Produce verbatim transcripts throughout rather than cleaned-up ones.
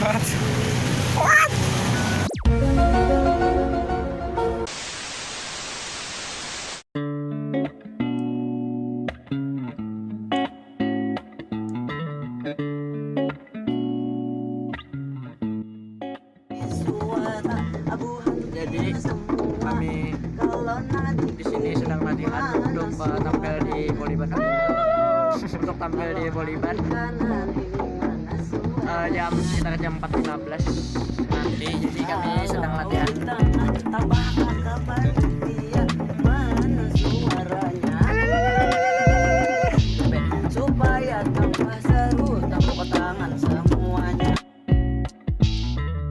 Jadi kami di sini sedang latihan untuk eh, tampil di Poliban. Untuk tampil di Poliban eh, jam sekitar jam empat lima belas nanti. Jadi kami sedang latihan. Supaya tambah seru, tepuk tangan semuanya.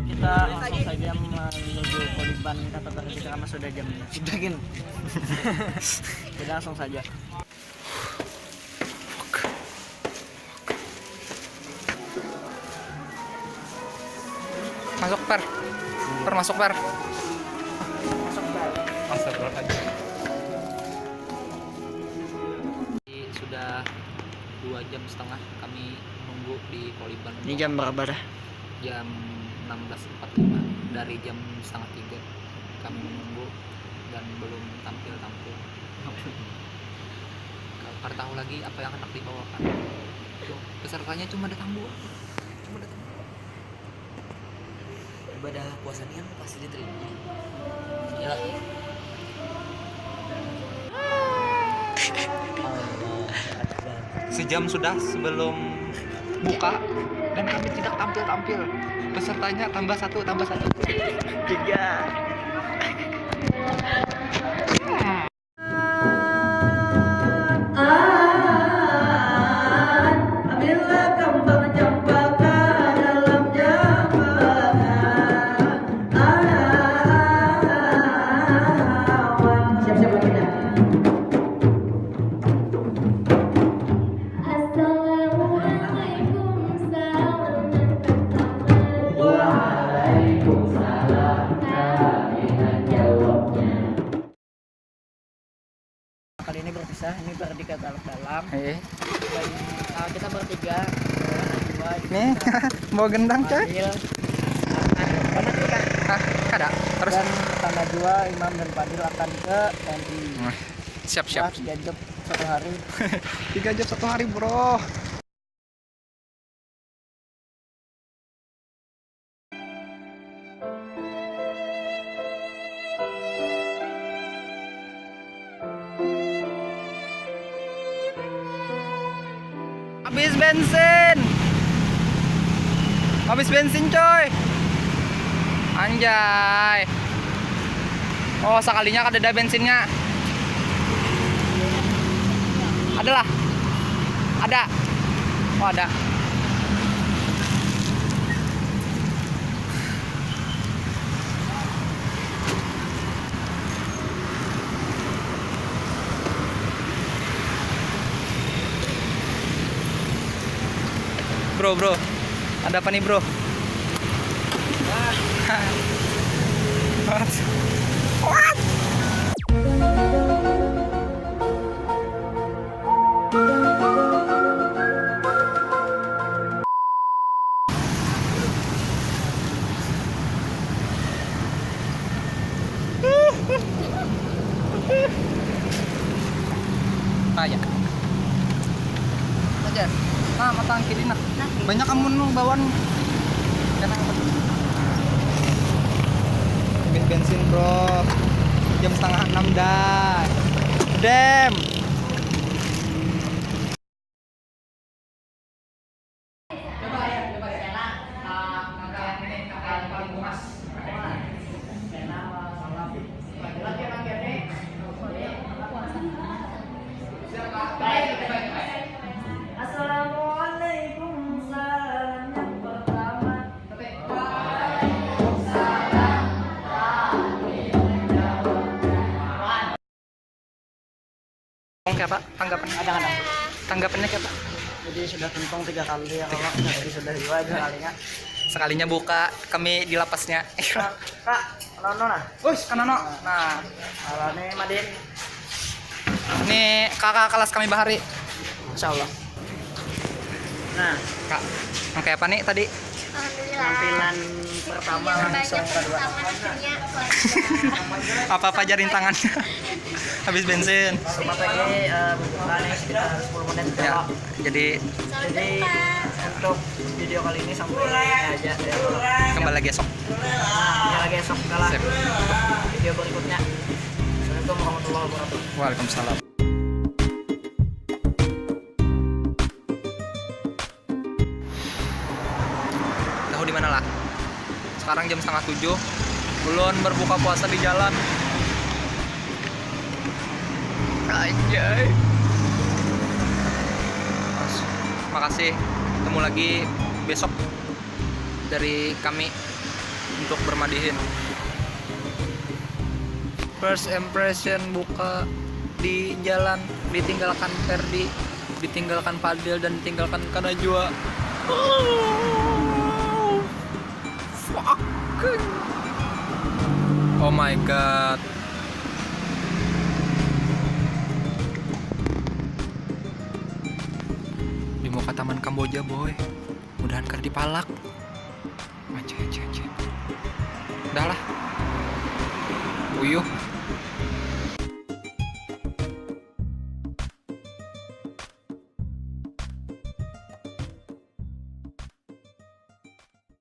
Kita langsung saja menuju Poliban Kata Tadi karena sudah jamnya. Sudah gin. Jadi langsung saja. Masuk, Per. Per, masuk, Per. Masuk, Per. Masuk, Per. Sudah dua jam setengah kami nunggu di Poliban. Ini jam berapa dah? Jam enam belas empat puluh lima. Dari jam setengah tiga kami menunggu dan belum tampil-tampil. Kada tahu lagi apa yang hendak dibawakan. Pesertanya cuma datang dua. Cuma datang dua. Ibadah puasa nian pasti diterima. Ya. Sejam sudah sebelum buka dan kami tidak tampil-tampil. Pesertanya tambah satu, tambah satu. Tiga. Kali ini berpisah, ini Perdika Taluk Dalam. Eh. Dan uh, kita bertiga, dua, dua, nih, bawa gendang, coy. Fadil, uh, mana tuh, Kak? Ah, kada. Terus? Dan tanggal dua, Imam dan Fadil akan ke T M I. Siap, siap. Wah, tiga job satu hari. Tiga job satu hari, bro. Habis bensin. Habis bensin, coy. Anjay. Oh, sekalinya kada ada bensinnya. Adalah. Ada. Oh, ada. Bro, bro. Ada apa nih, bro? What? What? Kaya. Aja. Nah, matang kiri nah. Banyak kamu nu bawaan. Habis bensin, bro. Jam setengah enam dah. Dem. Assalamualaikum, salam yang pertama. Oke, Pak, tanggapan? Ada, ada. Tanggapannya kayak apa? Jadi sudah tuntung tiga kali ya, kalau jadi sudah dua aja kalinya. Sekalinya buka, kami di lapasnya. Kak, Kak, Nono nah. Us, Kak Nono. Nah. Halo nih, Madin. Ini kakak kelas kami bahari. Insya Allah. Nah. Kak, yang kayak apa nih tadi? Penampilan pertama langsung kedua. Apa-apa jaring tangannya. Habis bensin. Sempat lagi eh, buka nih sekitar sepuluh menit. Ya, jadi Jadi untuk video kali ini sampai ini aja ya. Kembali lagi esok. Nah, ini lagi esok kalah. Sip. Video berikutnya. Assalamualaikum warahmatullahi wabarakatuh. Waalaikumsalam. Tahu di mana lah? Sekarang jam setengah tujuh. Ulun berbuka puasa di jalan. Anjay. Makasih. Ketemu lagi besok dari kami untuk bermadihin. First impression buka di jalan, ditinggalkan Ferdi, ditinggalkan Fadil, dan ditinggalkan Kanajua. Fucking. Oh my god. Di muka taman Kamboja, boy. Mudahan kada dipalak. Aja, aja, aja. Dah lah. Uyuh.